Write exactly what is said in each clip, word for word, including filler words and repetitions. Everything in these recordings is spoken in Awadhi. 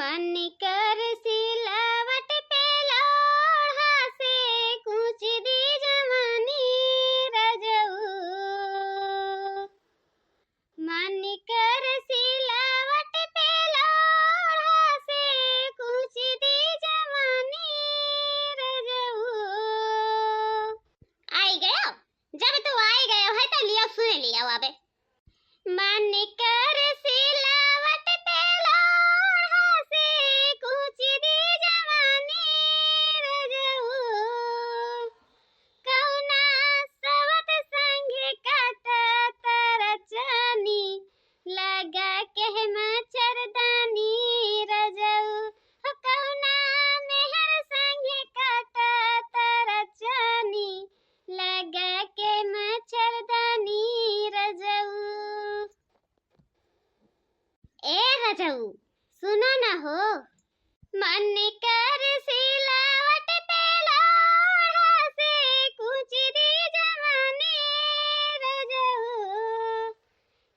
मन कर सिलावट पे लोढ़ा से कूच दी जवानी रजऊ। मन कर सिलावट पे लोढ़ा से कूच दी जवानी रजऊ। आई गयो, जब तू आई गयो है तो लियो, सुन लियो अबे। मन कर सिलावट पे लोढ़ा से कूच दी जवानी रजऊ। कौना सवत संग काटा तारा चानी, लगा के मच्छरदानी रजऊ। हो कौना मेहर संग काटा तारा चानी, लगा के मच्छरदानी रजऊ। ए रजऊ, सुनो न हो। मन कर सिलावट पे लोढ़ा से कूच दी जवानी रजऊ।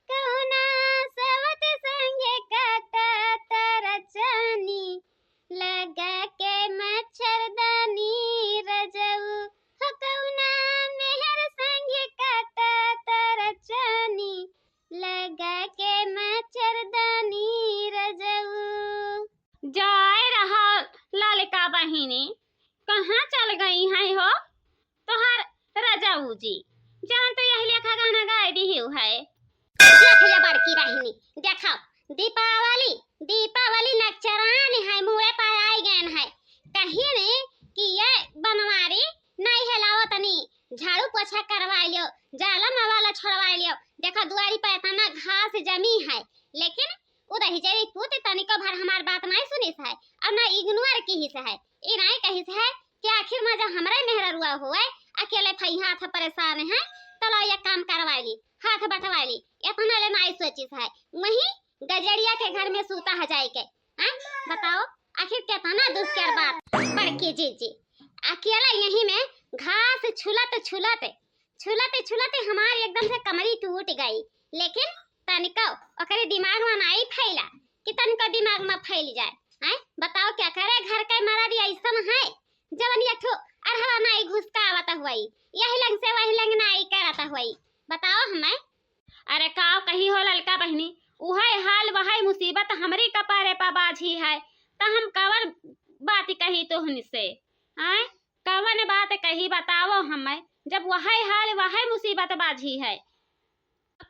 कौना सवत संग काटा तारा चानी, लगा के मच्छरदानी रजऊ। हो कौना मेहर संग काटा तारा चानी, लगा के मच्छरदानी रजऊ। जाए रहा ललका बहिनी, कहाँ चल गई हैं हो तोहार रजऊ जी? जवन तो यही लेखा गाना गाए दिहिउ है। देख ले बड़की बहिनी, देखो, दीपावली, दीपावली नक्चरान है, मुड़े पर आई गयन है। कहिन कि ये बनवारी नहीं है, लाओ तनी झाड़ू पोछा करवा लियो, जाला मवाला छोड़वा लियो। देखो दुआरी पर इतना घास जमी है, लेकिन उ दहिजरी पूत तनिको भर हमार बात नहीं सुनिस है, और ना ignore किहिस है। ई नहीं कहिस है कि आखिर मजा हमरे मेहररुआ होए, अकेले फैहा था परेशान है, तो लो एक काम करवा ली, हाथ बटवा ली, इतना ले नहीं सोचिस है। वहीं गजरिया के घर में सूता है जाए के, हैं? बताओ, आखिर कितना दुख के बात। बड़की जीजी, अकेला यहीं में घास छुलत छुलत, छुलत छुलत हमार एकदम से कमरी टूट गई। लेकिन तनिको ओकरे दिमाग में नाई फैला कि तनिको दिमाग में फैल जाए। हैं? बताओ, क्या करे, घर के मरद ऐसन है, जवन एक ठो अरहवा नाई घुसकावत हुई, यही लंग से वही लंग नाई करत हुई। बताओ हमें। अरे काव कही हो ललका बहिनी, उहै हाल वहै मुसीबत हमरी कपारे पा बाझी है, त हम कवन बात कही तोहन से? आय, कवन बात कही बताओ हमें, जब वहै हाल वहै मुसीबत बाझी है।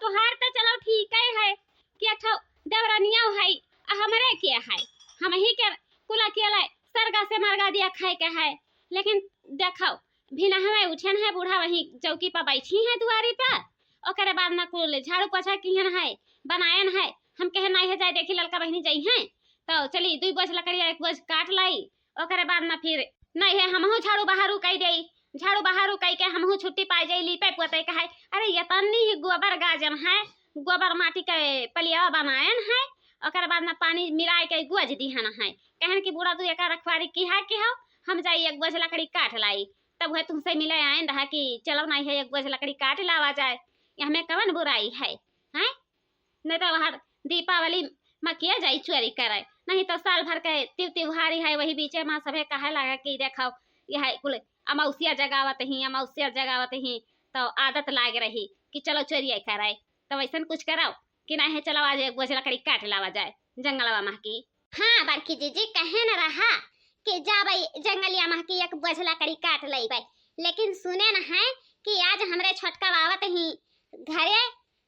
तोहार त चलो ठीक है, है कि एक ठो देवरनिया है, आ हमरे के है, हम ही के कुल अकेले सरगा से मरगा दिया खाए के है। लेकिन देखो, भिनहवे उठन है, बूढ़ा वहीं चौकी पर बैठी है दुआरी पर, ओकरे बाद में कुल झाड़ू पोछा किहन है, बनायन है। हम कहे नहीं है जाए देखी ललका बहिनी जाई है, तो चली दुई बोझ लकड़िया एक बोझ काट लाई, ओकरे बाद में फिर नहीं है हमहू झाड़ू बहारू कई देई, झाड़ू बहारू कई के हमहू छुट्टी पाई जाई, लीपे पोते के है। अरे ये तन्नी ही गोबर गाजन है, गोबर माटी के पलिया बनायन है, ओकरे बाद में पानी मिलाए के गोज दिहन है। कहन कि बूढ़ा तू एका रखवारी किहा कि हो, हम जाई एक बोझ लकड़ी काट लाई। तब वह तुमसे मिले आयन रहा कि चलो नहीं है एक बोझ लकड़ी काट लावा जाए, ये हमें कवन बुराई है, हैं? नहीं तो वहाँ दीपावली में किया जाई चोरी करे, नहीं तो साल भर के तिव तिवहारी है, वही बीचे में सभे कहे लगा कि देखो यह कुल अमावसिया जगावत ही, अमावसिया जगावत ही, तो आदत लाग रही कि चलो चोरी करे। तो वैसन कुछ करो कि नहीं है, चलो आज एक बोझ लकड़ी काट लावा जाए जंगलवा में की। हाँ बड़की जीजी, कहे न रहा कि जाबै जंगलिया मह की एक बोझ लकड़ी काट लइबै, लेकिन सुने न है कि आज हमरे छोटका आवत ही घरे,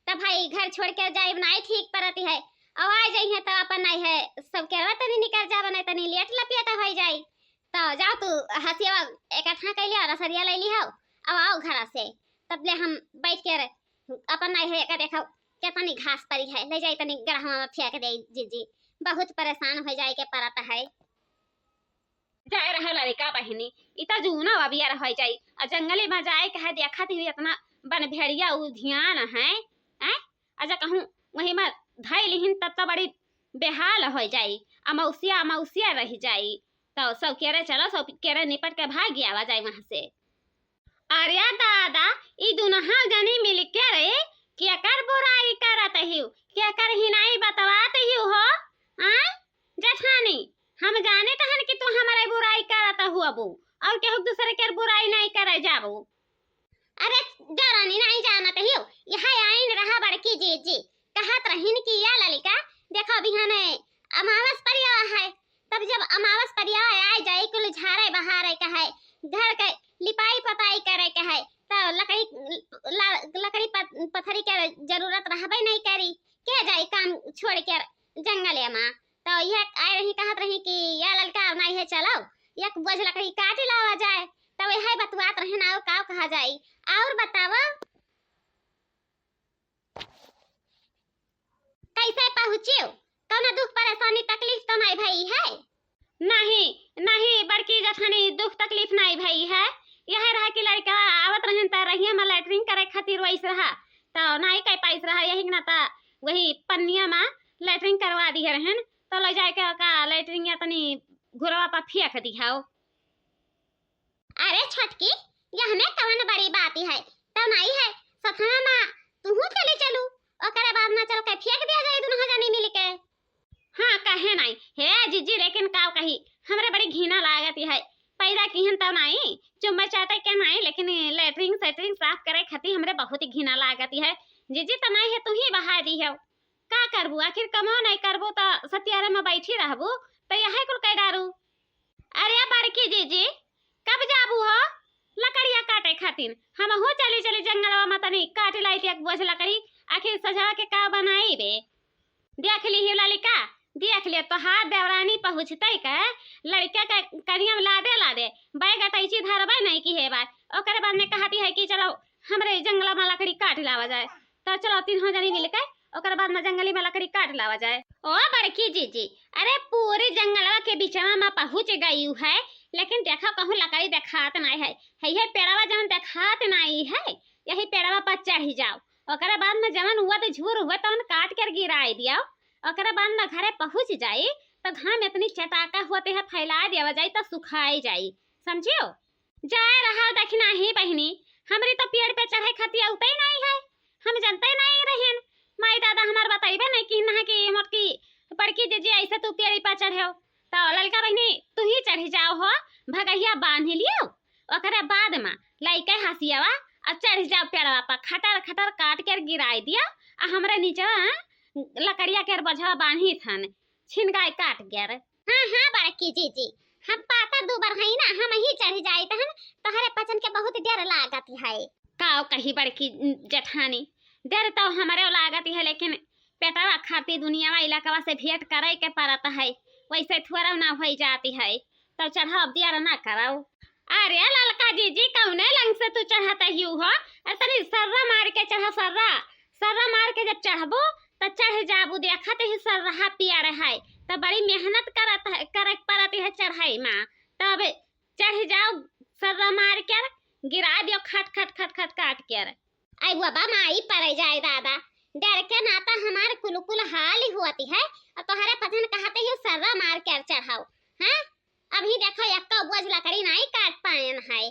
तब भाई घर छोड़ के जाइब नाई ठीक परत है। अब आ जाई है तब अपन नहीं है सब केरवा तनी निकर जाब, नहीं तनी लेट लपियत हो जाई। तो जाओ तू हसिया इकट्ठा कैली और रसरिया ले ली हो, अब आओ घर से, तब ले हम बैठ के अपन नहीं है एका देखो केतनी घास परी है, ले जाई तनी गड़हवा में फेंक दे जीजी, बहुत परेशान हो जाए के परत है। जाए रहो लड़का बहिनी, इता जूना अबियर हो जाई, आ जंगले में जाए के है, देखत ही इतना बन भेड़िया उ ध्यान है, हैं? आ जा कहूँ वही में धई लिहिन तब तो बड़ी बेहाल हो जाई, अमौसिया अमौसिया रह जाई, तो सब केरे चलो, सब केरे निपट के भाग आवा जाए वहाँ से। अरे दादा, ई दुनहा जनी मिलके रे, केकर बुराई करत हिउ, केकर हिनाई बतवात हिउ हो? आय, जेठानी, बबू, और केहू दूसरे के बुराई नहीं करे जाबू। अरे, जरानी नहीं जानत हियो, यहाँ आइन रहा बड़की जीजी, कहत रहिन कि या ललिका, देखो बिहाने अमावस परिया है, तब जब अमावस परिया आ जाए, कुल झारे बहारे के है, घर के लिपाई पोताई करे के है, तो लकड़ी, ल-, लकड़ी पत-, पथरी के जरूरत रहबे नहीं करी, के जाई काम छोड़ के जंगले मा। तो यह आए रही, कहत रही कि या ललका नहीं है, चलो एक बोझ लकड़ी काट लावा जाए। तो यह बतुआत रहे ना, और का कहा जाई। और बतावा, कैसे पहुँचियो? कौनो दुख परेशानी तकलीफ तो नहीं भई है? नहीं, नहीं बड़की जेठानी, दुख तकलीफ नहीं भई है। यह रहा कि लड़का आवत रहन त रहिया में लैट्रिन करे खातिर वैस रहा, तो नहीं कह पाइस रहा, यही ना त वही पन्निया में लैट्रिन करवा दिए रहन, तो ले जाए के का लैट्रिन या तनी घुरवा पर फेंक दिहाओ। अरे छोटकी, यह में कवन बड़ी बात है, तो नहीं है, सथवा मा तुहू चली चलू, ओकरे बाद में चल के फेंक दिया जाए दुनों जनी मिल के। हाँ, कहे नहीं, हे जीजी, लेकिन का कही, हमरे बड़ी घिना लागत है, पैदा किहन तो नहीं, चुम्बे चाटे के नहीं, लेकिन लेटरिन सेटरिन साफ करे खातिर हमरे बहुत ही घिना लागत है। जीजी तो नहीं है, तू ही बहा दी है, का करबू, आखिर कमो नहीं करबू तो सतियारे में बैठी रहबू, तो यह कुल कह डारू। अरे बड़की जीजी, कब जाबू हो लकड़िया काटे खातिर? हमहू चली चली जंगलवा में तनी काट लाई एक बोझ लकड़ी, आखिर सजवा के का बनाई बे। देख ली ललिका, देख ले तोहार देवरानी पहुँचते के लड़का के कनिया में लादे लादे बैग अटैची धरबे नहीं की है बात। ओकरे बाद में कहती है कि चलो हमरे जंगला में लकड़ी काट लावा जाए। तो चलो तीनों जनी मिलके ओकर बाद में जंगली में लकड़ी काट लावा जाए। ओ बड़की जीजी, अरे पूरी जंगलवा के बीचवा में पहुँच गई है, लेकिन देखो कहूँ लकड़ी देखात नहीं है। है ये पेड़वा जवन देखात नहीं है, यही पेड़वा पर चढ़ जाओ। ओकरे बाद में जवन हुआ तो झूर हुआ तवन काट कर गिराई दिया। ओकरे बाद में घरे पहुँच जाई तो घाम इतनी चटाका होते है फैला देवा जाई तो सुखाई जाई, समझियो? जाए रहा दखिनाही बहिनी, हमरी तो पेड़ पे चढ़े खातिर अउते ही नहीं है, हम जनते नहीं रहिन। माई दादा हमार बतइबे नहीं कि ना कि मोटकी बड़की जीजी ऐसे तू पेड़ी पर चढ़े हो, तो ललका बहिनी तू ही चढ़ी जाओ हो भगहिया बांध लियो, ओकरे बाद में लइके हसियावा और चढ़ जाओ पेड़वा पर, खटर खटर काट के गिराई दिया, आ हमरे नीचे लकड़िया के बोझवा बांधी थन, छिन गाय काट गिर। हाँ, हाँ, बड़की जीजी, हम पातर दूबर हई ना, हम ही चढ़ जाइत हन, तोहरे पचन के बहुत डर लागत है। काव कही बड़की जेठानी, डर तो हमरे लागत है, लेकिन पेटवा खातिर दुनियावा इलाकवा से भेंट करे के पड़त है, वैसे थोड़ा ना होई जाती है, तो चढ़ाव दियर ना कराओ। अरे ललका जीजी, कौने लंग से तू चढ़त हियू हो? अरे तनी सर्रा मार के चढ़ा, सर्रा, सर्रा मार के जब चढ़बू, त चढ़ जाबू। देखत ही सर्रहा पियर है, त बड़ी मेहनत करत है, करे के पड़त है चढ़ाई में, तब चढ़ जाओ। सर्रा मार के गिरा दियो, खट खट खट खट काट के। आई बाबा, माई पड़े जाए दादा, डर के नाता हमार कुल कुल हाल ही होती है, और तोहरे पचन कहते ही सर्रा मार के चढ़ाओ। हाँ, अभी देखो, एक्को बोझ लकड़ी नाई काट पायन है।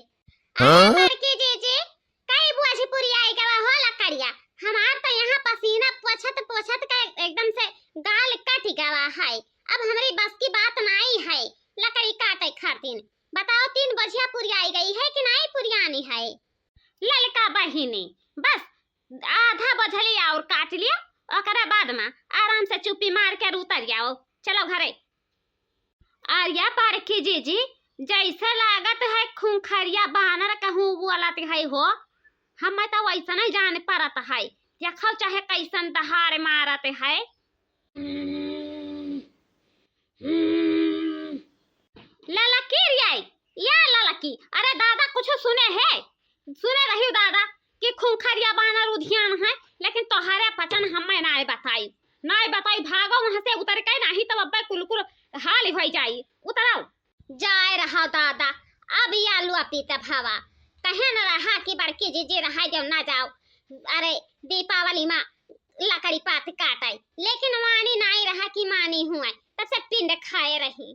हाँ? अरे बड़की जीजी, कई बोझ पुरियाई गवा हो लकड़िया। हमार तो यहाँ पसीना पोछत पोछत के एकदम से गाल कट गवा है। अब हमरी बस की बात नाई है लकड़ी काटे खातिर। बताओ, तीन बोझिया पुरियाई गई है कि नाई पुरियानी है? ललका बहिनी, बस आधा बोझली और काट लियो, ओकरे बाद में आराम से चुप्पी मार के उतर जाओ। चलो घरे। अरे बड़की जीजी, जैसे लागत है खूंखरिया बानर कहूँ बोलत है हो, हमें तो वैसा नहीं जान पड़त है। देखो चाहे कैसन दहाड़ मारत है। ललकी रे, या ललकी, अरे दादा कुछ सुने है? सुने रही दादा कि खूंखरिया बानर उधियान है, लेकिन तोहरे पचन हमें नाय बताई, नाय बताई, भागो वहां से उतर के, नहीं तब अब्बे कुलकुल हाल हो जाई। उतरो। जाए रहा दादा, अब या लुआ पीते भावा, कहे न रहा कि बड़की जीजी रहा जो ना जाओ, अरे दीपावली में लकड़ी पात काटे, लेकिन वाणी नाई रहा कि मानी हुए, तब से पिंड खाए रही।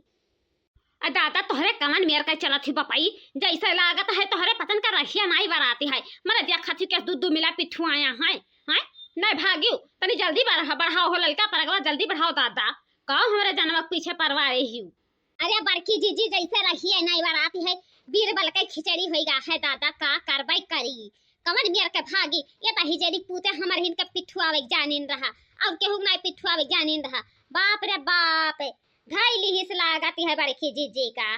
आ दादा, तोहरे कमन मेर के चलत ही बपई, जैसे लागत है तोहरे पचन का रहिया नाई बराती है। मरे देखत ही के दू दू मिला पिठुआया है, हैं? नहीं भागियो, तनी जल्दी बढ़ा, बढ़ाओ हो ललका परगवा, जल्दी बढ़ाओ दादा। का हमरे जनवा के पीछे परवा रही हूँ? अरे बड़की जीजी जैसे रही है नहीं बरात है, बीरबल के खिचड़ी होइगा है दादा, का करबै करी। कवन मेर के भागी, ये तही जरी पूते हमर हिन के पिठुआवे के जानिन रहा, अब केहू के नाई पिठुआवे के जानिन रहा। बाप रे बाप, धैली हिस लागत है बड़की जीजी का।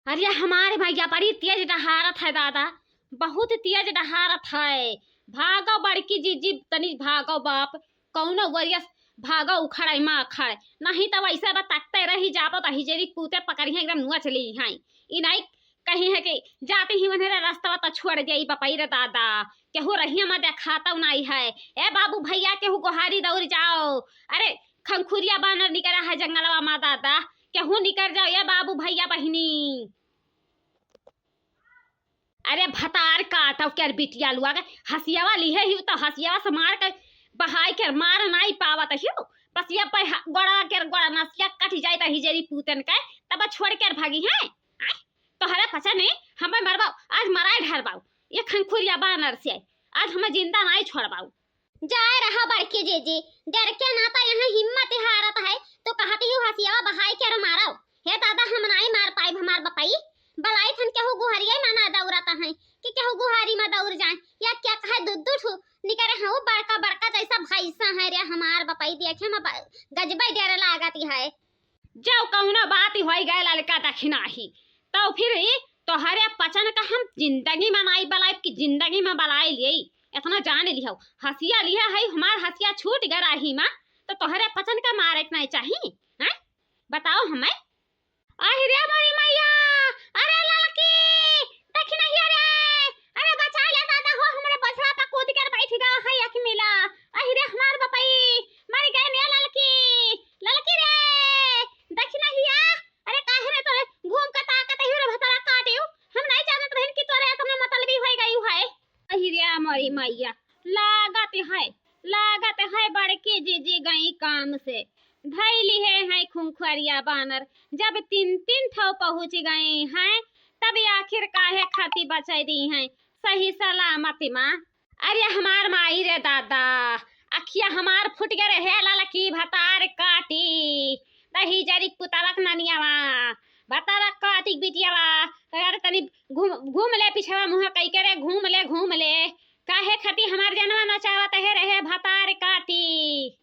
अरे हमारे भैया बड़ी तेज डहारत है दादा, बहुत तेज डहारत है। भागो बड़की जीजी, तनी भागो बाप, कौनो वरियस भागो उखड़ै माखड़ै, नहीं त वैसे बा तकते रही जाबो त हिजरी पूते पकड़िहैं एकदम नोच लिहैं। ई नाई कहिहैं कि जाती ही उन्हें रस्तवा त छोड़ दिया, ई बपई रे दादा, केहू रहिया मा देखातौ नाई है। ए बाबू भैया केहू गोहारी दौड़ जाओ, अरे खंखुरिया बानर निकरा है जंगलवा मा दादा, केहू निकर जाओ ए बाबू भैया बहिनी। अरे भतार काटौ के बिटिया लुआ के हसियावा लिहे हिउ त हसियावा से मार के बहाई के मार नाई पावत हिउ। बस ये पे ह-, गोड़ा के गोड़ा नसिया कटि जाई त हिजरी पूतन के तब छोड़ के भागिहैं। आय, तोहरे पचा नहीं, हमें मरबाऊ, आज मराए ढरबाऊ। ये खंखुरिया बानर से, आज हमें जिंदा नाई छोड़बाऊ। जाए रहा बड़की जीजी, डर के ना त यहाँ हिम्मत हारत है, तो कहती हूँ हसियावा बहाई के मारौ। हे दादा, हम नाई मार पाइब, हमार बपई। बलाई थन केहू गुहरिया मा ना दौड़त है कि केहू गुहारी मा दौड़ जाए, या क्या कहे दू दू ठू निकरे हैं, वो बड़का बड़का जैसा भैंसा है रे हमार बपई, देखे मा ब-, गजबै डर लागत है। जब कौनो बात होई गए ललका दखिनाही, तो फिर ई तोहरे पचन का हम जिंदगी मा नाई बलाइब कि जिंदगी मा बलाई लिये। इतना जान लिहौ, हसिया लिहे है, हमार हसिया छूट गए राही मा, तो तोहरे पचन का मारे के नाई चाही, हैं? बताओ हमें। अहि रे मोरी मैया, अरे ललकी, दखिनाही रे, अरे बचा ले दादा हो, हमरे बछड़ा पर कूद कर बैठ गया है अखिमिला। अहि रे हमार बपई, मर गए ने ललकी, ललकी रे, दखिनाही। अरे काहे रे तोरे घूम के ताकत ही रे भतरा काटिउ, हम नहीं जानत रहन कि तोरे इतना मतलबी होई गई है। अहि रे मोरी मैया, लागत है, लागत है बड़की जीजी गई काम से, धई लिहे हैं खुंखुरिया बानर। जब तीन तीन ठो पहुँच गई हैं, तब आखिर काहे खाती बचाई दी हैं सही सलामत मा। अरे हमार माई रे दादा, अखिया हमार फूट गए रहे ललकी भतार काटी, दही जरी पुतलक ननियावा, भतार काटी बिटियावा, अरे तनी घूम, घूम ले पिछवा मुँह कई के रे, घूम ले, घूम ले, काहे खाती हमार जनवा नचावत है रहे भतार काटी।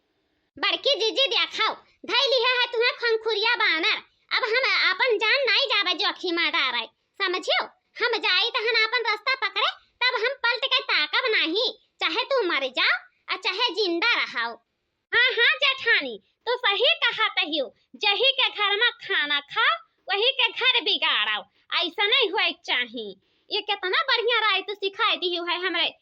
बड़की जीजी देखाओ, धई लिहे है तुहें खंखुरिया बानर। अब हम आपन जान नाई जावे जोखिम मा डारे, समझियो? हम जाई तहन आपन रास्ता पकड़े, तब हम पलट के ताकब नाही, चाहे तू मर जाओ और चाहे जिंदा रहाओ। हाँ, हाँ जेठानी, तू सही कहत हियो, जही के घर मा खाना खाओ, वही के घर बिगाड़ाओ, ऐसा नहीं होए के चाही। ये कितना बढ़िया राय तू सिखाई दिहियो है हमरे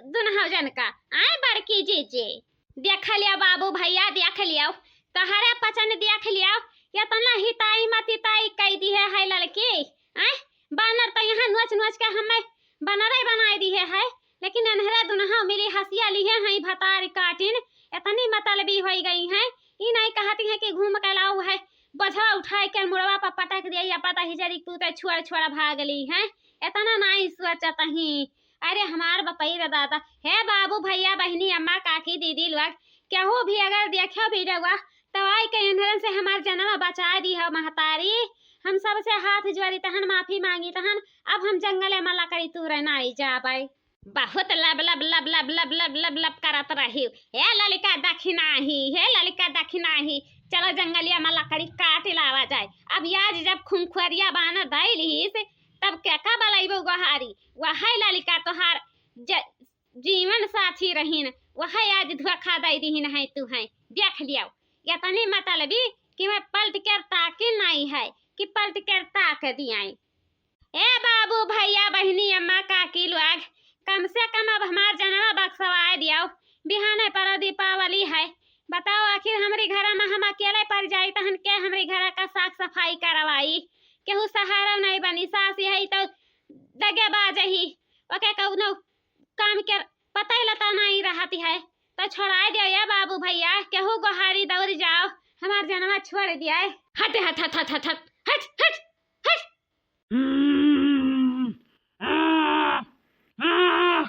दुनहौ जन का। आए बड़की जीजी। देख लिया बाबू भैया, देख लिया, तोहरे पचन देख लिया, इतना हिताई मतिताई कई दिहे है ललकी। आय, बानर तो यहाँ नोच नोच के हमें बनरे बनाए दिहे है, लेकिन एनहरे दुनहौ मिली हसिया लिहे हैं भतार काटिन, इतनी मतलबी होई गई हैं, ई नहीं कहती हैं कि घूम के लाऊ है, बोझवा उठाए के मुड़वा पर पटक दिया, या पता ही जरी तू ते छोड़ छोड़ भाग ली हैं, इतना नहीं सोचत ही। अरे हमार बपई रे दादा, हे बाबू, भैया, बहिनी, अम्मा, काकी, दीदी लोग, केहू भी अगर देखे वीडियोवा, तो आई के एनहरन से हमार जनवा बचा दिहो महतारी। हम सबसे हाथ जोड़ी तहन, माफी मांगी तहन, अब हम जंगले मा लकड़ी तूरे नाई जाबै। बहुत लब लब लब लब लब लब लब लब करत रही। हे ललका दखिनाही, हे ललका दखिनाही, चलो जंगलिया मा लकड़ी काट लावा जाए। अब आज जब खुंखुरिया बानर धई लिहिस, तब केका बलैबो गोहारी? वहै ललका तोहार ज-, जीवन साथी रहीन, वहै आज धोखा दई दिहिन है तुहैं। देख लियो, इतनी मतलबी कि मैं पलट कर ताकिन नाई है, कि पलट कर ताक दियाई। ए बाबू, भैया, बहिनी, अम्मा, काकी लोग, कम से कम अब हमार जनवा बक्सवाए दियो। बिहाने पर दीपावली है, बताओ आखिर हमरी घर मा हम अकेले पर जाई तहन के हमरी घर का साफ सफाई करवाई? केहू सहारा नहीं बनी, सास यही तो दगेबाज ही, ओके कौनो काम के पता ही लता नहीं रहती है, तो छोड़ाए दियो ये बाबू भैया, केहू गोहारी दौड़ जाओ, हमार जनवा छोड़ दिया है। हट, हट, हट, हट, हट, हट, हट, हट, हट। हम्म, आ, आ।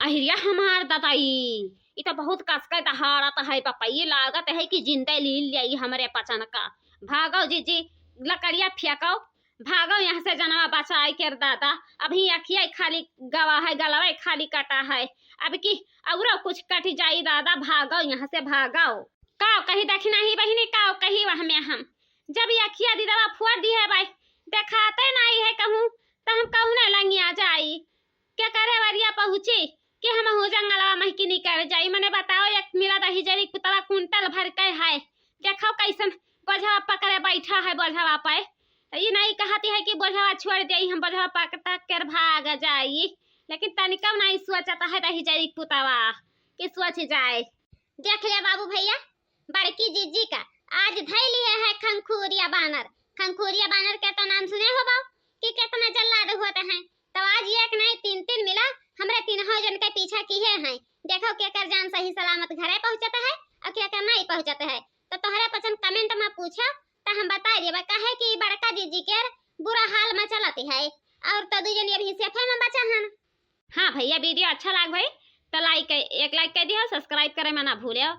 अहिरिया हमार दताई, ई तो बहुत कसके दहाड़त है बपई, लागत है कि जिंदे लील लेई हमरे पचन का। भागो जीजी, लकड़िया फेंको, भागो यहाँ से जनवा बचाई के रे दादा। अभी अखिया खाली गवा है, गलवा खाली कटा है, अब की औरो कुछ कट जाई दादा, भागो यहाँ से, भागो। काव कही दखिनही बहिनी, काव कही वह में हम, जब ई अखिया दिदवा फोड़ दिहे बाई, देखाते नाई है कहूँ, तो हम कहूँ ना लंगिया जाई। केकरे वरिया पहुँची कि हमहू जंगलवा महकी निकर जाई। मने बताओ, एक मिला दही जरी कुतवा कुंटल भर के है, देखो कैसन बोझवा पकड़े बैठा है बोझवा पे। तो ई नहीं कहती है कि बोझवा छोड़ देई, हम बोझवा पकड़ के भाग जाई, लेकिन तनिको नहीं सोचत है दही जरी कुतवा कि सोच जाए। देख ले बाबू भैया, बड़की जीजी का आज धई लिए है खंखुरिया बानर। खंखुरिया बानर के तो नाम सुने होबो कि कितना जल्लाद होते हैं। तो आज एक नहीं तीन तीन मिला हमरे तीनों जन के पीछा किहे हैं। देखो केकर जान सही सलामत घरे पहुँचत है और केकर नहीं पहुँचत है। तो तोहरे पसंद comment में पूछो, तो हम बता देबे, काहे कि बड़का जीजी के बुरा हाल में चलत है और तो दू जन अभी safe में बचा हन। हाँ भैया, video अच्छा लाग भाई तो like, एक like कर दियो, subscribe करे में ना भूलियो।